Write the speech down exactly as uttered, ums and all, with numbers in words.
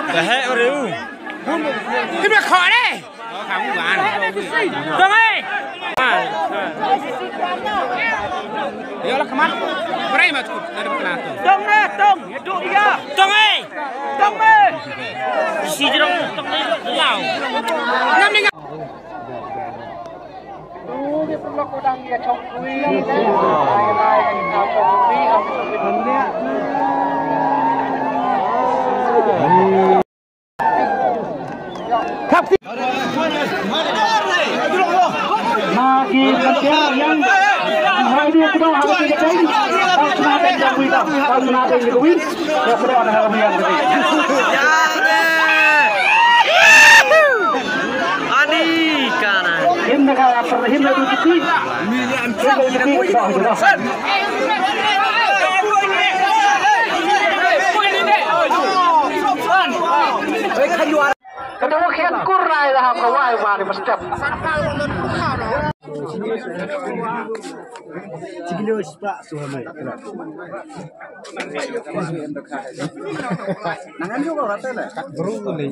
Bahek baru. Kena kau ni. Tong eh. Ayolah, keman. Berai mah cukup. Ada berkenalan. Tong eh, tong. Duk dia. Tong eh. Tong eh. Si jerong tong eh. Wow. Ngam ni ngam. Ani kana. Ka dang khian kur nai la ha ka wai wai ba step. Nangan juga rata lah. Bro ni.